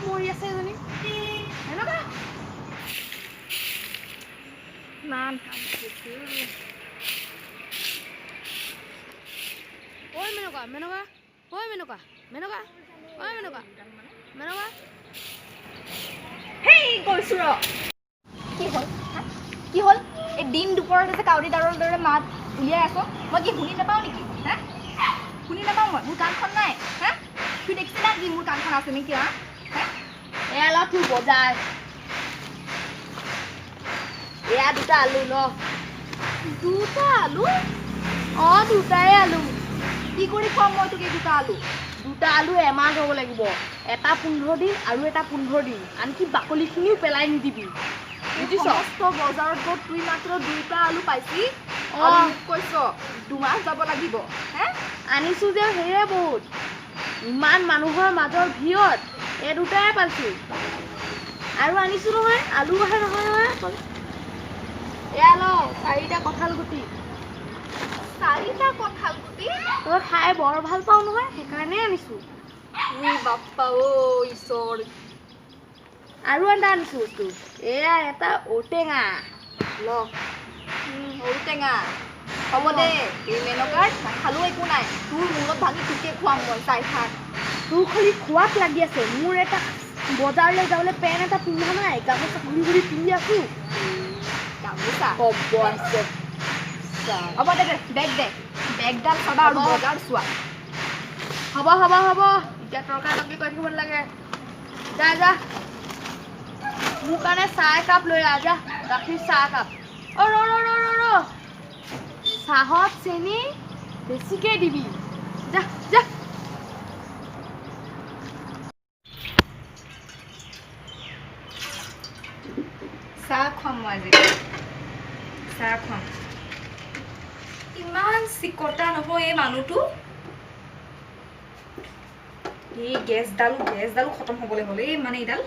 মৰি আছে এজনী। এনেকুৱা ইমান কাম কৰিছোঁ। ঐ মেনকা, মেনকা, ঐ মেনকা, মেনকা, ঐ মেনকা, মেনকা। হেই, কৈছো ৰ। কি হ'ল, হা? কি হ'ল? এই দিন দুপৰতে যে কাউৰী ডালৰ দৰে মাত উলিয়াই আছ, মই কি শুনি নাপাওঁ নেকি, হা? শুনি নাপাওঁ মই? মোৰ কাণখন নাই, হা? তুই দেখিছিলা নেকি মোৰ কাণখন আছে নেকি, হা হা? এয়া ল তোৰ বজাৰ। এয়া দুটা আলু ল। দুটা আলু? অ, দুটাই আলু। কি কৰি খুৱাম মই তোক এই দুটা আলু? দুটা আলু এমাহ যাব লাগিব। এটা 15 দিন আৰু এটা 15 দিন। আনকি বাকলিখিনিও পেলাই নিদিবি, বুজিছ? সমস্ত বজাৰত গৈ তুই মাত্ৰ দুটা আলু পাইছি অ। আৰু মোক কৈছ 2 মাহ যাব লাগিব, হে? আনিছো যে সেয়ে বহুত। ইমান মানুহৰ মাজৰ ভিৰত এই দুটাই পাইছো। আৰু আনিছো নহয়, আলু কথা নহয় নহয় অকল। এয়া ল চাৰিটা কঁঠাল গুটি। চাৰিটা কঁঠাল গুটি? তই খাই বৰ ভাল পাওঁ নহয়, সেইকাৰণে আনিছো। We বাপ্পা অ ঈশ্বৰ। আৰু এটা আনিছো বস্তু, এয়া এটা ঔটেঙা ল। ঔটেঙা হ'ব দে। এই মেনকাৰ নাখালেও একো নাই, তোৰ মূৰত ভাঙি তোকে খুৱাম মই, চাই থাক। তোৰ খালি খোৱাত লাগি আছে। মোৰ এটা বজাৰলৈ যাবলৈ পেণ্ট এটা পিন্ধা নাই, গামোচা ঘূৰি ঘূৰি পিন্ধি আছো। গামোচা। ক'ব আহিছে। হ'ব দে, দে বেগ দে, বেগডাল চাবা আৰু হ'ব। বজাৰ চোৱা। হ'ব হ'ব হ'ব, এতিয়া তৰ্কা তৰ্কি কৰি থাকিব নালাগে। যা যা, মোৰ কাৰণে চাহ একাপ লৈ আহ যা, গাখীৰ চাহ একাপ। অ ৰ ৰ ৰ ৰ ৰ, চাহত চেনি বেছিকে দিবি। যা যা। চাহ খুৱাম মই আজি, চাহ খুৱাম। ইমান চিকতা নহয় এই মানুহটো। এই গেছডালো খতম হ'বলৈ হ'ল। এই মানে এইডাল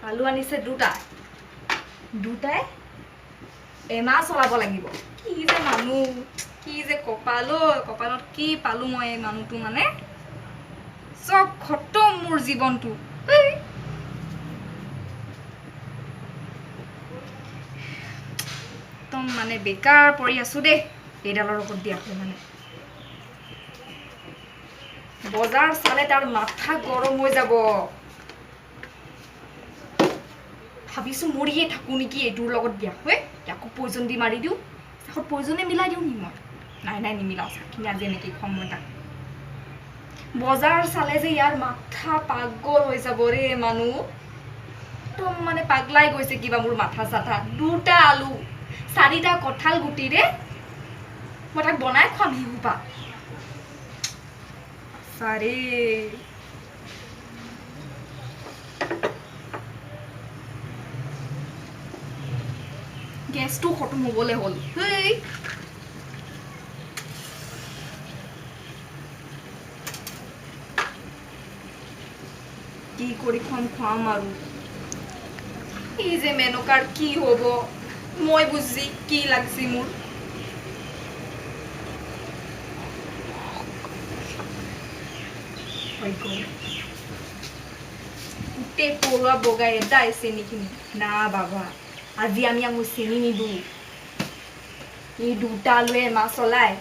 আলু আনিছে দুটা, দুটাই এমাহ চলাব লাগিব। কি যে মানুহ, কি যে কপাল ঐ, কপালত কি পালো মই এই মানুহটো, মানে চব খতম মোৰ জীৱনটো। এই। একদম মানে বেকাৰ পৰি আছো দেই এইডালৰ লগত বিয়া হৈ। মানে বজাৰ চালে তাৰ মাথা গৰম হৈ যাব। ভাবিছো মৰিয়ে থাকো নেকি এইটোৰ লগত বিয়া হৈ। ইয়াকো পয়জন দি মাৰি দিওঁ, চাহত পয়জনে মিলাই দিওঁ নি মই? নাই নাই, নিমিলাওঁ। চাহখিনি আজি এনেকেই খুৱাম মই তাক। বজাৰ চালে যে ইয়াৰ মাথা পাগল হৈ যাব ৰে। মানুহ একদম মানে পাগলাই গৈছে কিবা মোৰ মাথা চাথা। দুটা আলু, চাৰিটা কঁঠাল গুটিৰে মই তাক বনাই খুৱাম শিশুপা চাৰে। গেছটো খতম হ'বলৈ হ'ল। হেই, কি কৰি খুৱাম খুৱাম আৰু এই যে মেনকাৰ কি হ'ব মই বুজি কি লাগছি মোৰ। হৈ গ'ল, গোটেই পৰুৱা বগাই এদাই চেনিখিনি। না বাবা, আজি আমি ইয়াক মই চেনি নিদিওঁ। এই দুটা আলুৱে এমাহ চলাই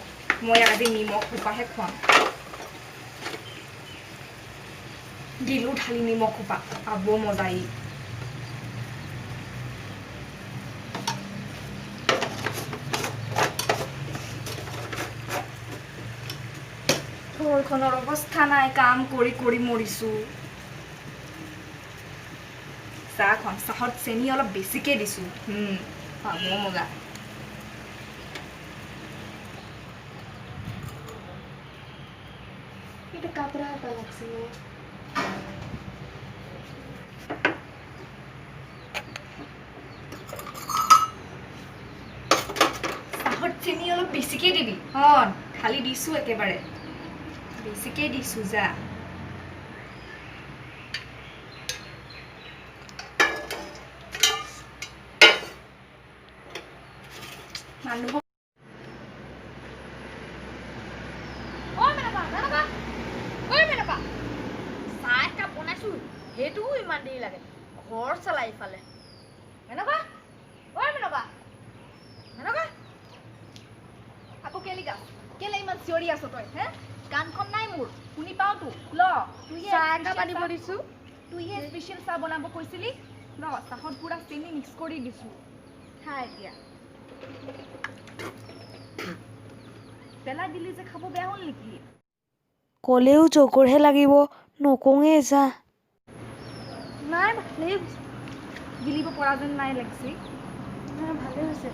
মই ইয়াক আজি নিমখ সোপাহে খুৱাম। দিলোঁ ঢালি নিমখ সোপা, পাব মজা ই। ঘৰখনৰ অৱস্থা নাই, কাম কৰি কৰি মৰিছোঁ। চাহ খুৱাম, চাহত চেনি অলপ বেছিকে দিছোঁ। পাব মজা। এটা কাপড় এটা লাগছিল। চাহত চেনি অলপ বেছিকে দিবি। অঁ, ঢালি দিছোঁ, একেবাৰে বেছিকে দিছোঁ যা। মানুহক ঐ মেনকা, মেনকা, ঐ মেনকা। দেৰি লাগে। ঘৰ চলাই ইফালে। মেনকা, ঐ মেনকা, মেনকা। আকৌ কেলি গাছ, কেলে ইমান চিঞৰি আছ তই হে? কাণখন নাই মোৰ, শুনি পাওঁতো। ল, তুইয়ে চাহ একাপ আনিব দিছোঁ। তুইয়ে স্পেচিয়েল চাহ বনাব কৈছিলি। ল, চাহত পূৰা চেনি মিক্স কৰি দিছোঁ, খা এতিয়া। পেলাই দিলি যে, খাব বেয়া হ'ল নেকি? ক'লেও জগৰহে লাগিব, নকওঁৱে যা। নাই, ভালেই হৈছে। গিলিব পৰা যেন নাই লাগিছে। নাই, ভালেই হৈছে।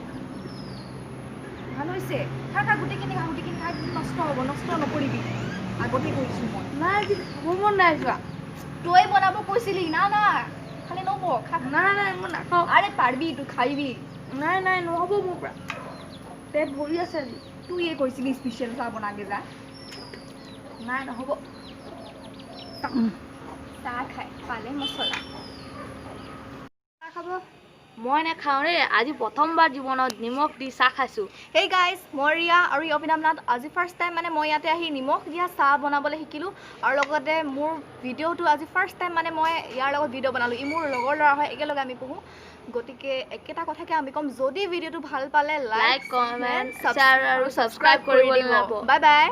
ভাল হৈছে, খা খা, গোটেইখিনি খা, গোটেইখিনি খা। নষ্ট হ'ব, নষ্ট নকৰিবি, আগতে কৈছোঁ মই। নাই, আজি খাব মন নাই যোৱা। তই বনাব কৈছিলি। না না, খালে নহ'ব, খা খা। নাই নাই, মই নাখাওঁ। আৰে পাৰবি, তই খাইবি। নাই নাই, নহ'ব মোৰ পৰা, পেট ভৰি আছে আজি। তুইয়ে কৈছিলি স্পেচিয়েল চাহ বনাগে যা। নাই, নহ'ব। চাহ খাই পালে মছলা। চাহ খাব মই নাখাওঁ দেই। আজি প্ৰথমবাৰ জীৱনত নিমখ দি চাহ খাইছোঁ। হেই গাইজ, মই ৰিয়া আৰু এই অভিনাম নাথ। আজি ফাৰ্ষ্ট টাইম মানে মই ইয়াতে আহি নিমখ দিয়া চাহ বনাবলৈ শিকিলোঁ আৰু লগতে মোৰ ভিডিঅ'টো আজি ফাৰ্ষ্ট টাইম মানে মই ইয়াৰ লগত ভিডিঅ' বনালোঁ। ই মোৰ লগৰ ল'ৰা হয়, একেলগে আমি পঢ়োঁ। গতিকে একেটা কথাকে আমি ক'ম, যদি ভিডিঅ'টো ভাল পালে লাইক, কমেণ্ট, শ্বেয়াৰ আৰু ছাবস্ক্ৰাইব কৰিব নাপাব। Bye bye.